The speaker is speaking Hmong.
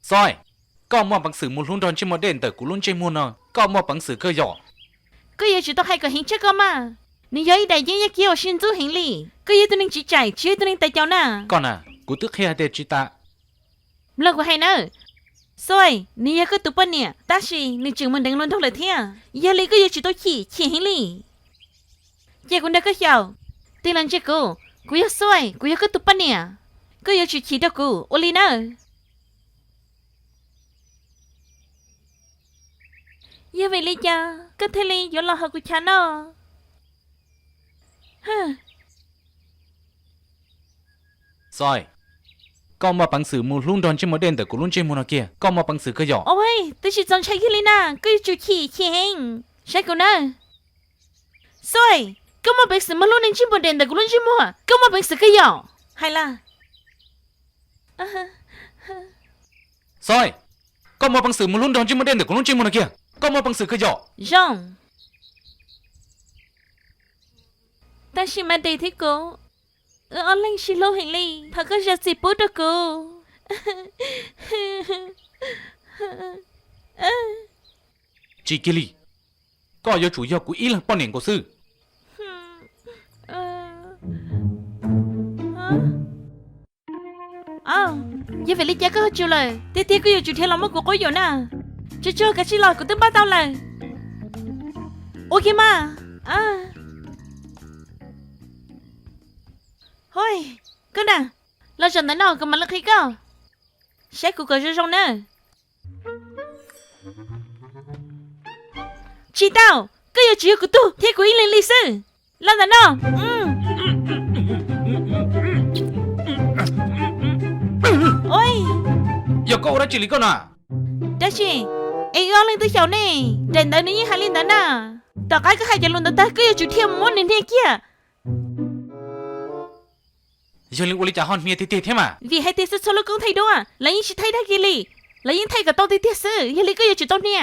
Xoi, koj muaj peev xwm mus hlub nrog ntsej muag dej ntawm kuv lub ntsej muag no, koj muaj peev xwm kawg yom? Koj yuav tsum tau hais kom heev tshaj koj mas. Nws yog ib daim yeeb yaj kiv uas sib ntxub heev li. Koj yog ib tug neeg tsis tsaim, tsis yog ib tug neeg tais caus na. Koj na, kuv twb qhia hais tias tsis tas. Mloog kuv hais nawb. Xoi, nws yog koj tus poj niam, tab sis nws tseem mus nteev luag nraug lawm thiab. Yog li koj yuav tsum tau chim, chim heev li. Cia kuv nrog koj xyaum. Tig los ntsia kuv, kuv yog Xoi, kuv yog koj tus poj niam. Koj yuav tsum chim rau kuv, ua li nawb. Yog vim li cas koj thiaj li yuav los hauv kuv chav no? Xoi, koj muaj peev xwm mus hlub nrog ntsej muag dej ntawm kuv lub ntsej muag no kiag, koj muaj peev xwm kawg yom? Ua, twb tsis txaus ntshai kiag li na, koj yuav tsum chim, chim heev. Saib kuv nawb. Xoi, koj muaj peev xwm mus hlub neeg ntsej muag dej ntawm kuv lub ntsej muag, koj muaj peev xwm kawg yom? Hais lawm. Xoi, koj muaj peev xwm mus hlub nrog ntsej muag dej ntawm kuv lub ntsej muag no kiag, koj muaj peev xwm kawg yom? Zoo. Tab sis mas Dej thiab kuv, wb ob leeg sib hlub heev li, thov koj zam txim pub rau kuv. Tsis kiag li, koj yuav tsum yog kuv ib leeg poj niam nkaus xwb. Yog vim li cas koj ho tsum lawm? Tiag tiag koj yuav tsum dhia los muab kuv quab yuam na. Tsuag tsuag kav tsij los, kuv twb npaj tau lawm. Ua kiag mas. Hos, koj na, los zaum ntawm no kuv mam li qhia koj. Saib kuv kom zoo zoo na. Tsis tau, koj yuav tsum yog kuv tug thiab kuv ib leeg li xwb. Los ntawm no. Yog koj ua dab tsi li koj na? Dab tsi? Es wb ob leeg twb xyaum ne. Daim ntawv nws yeej hais li ntawd na. Tom qab koj hais cov lus ntawd tag koj yuav tsum dhia mus muab nws hnia kiag. Yog li ua li cas ho hnia tiag tiag thiab mas? Vim hais tias txhua txhua lub koob thaij duab lawv yeej tsis thaij dag kiag li, lawv yeej thaij kom tau tiag tiag xwb, yog li koj yuav tsum tau hnia.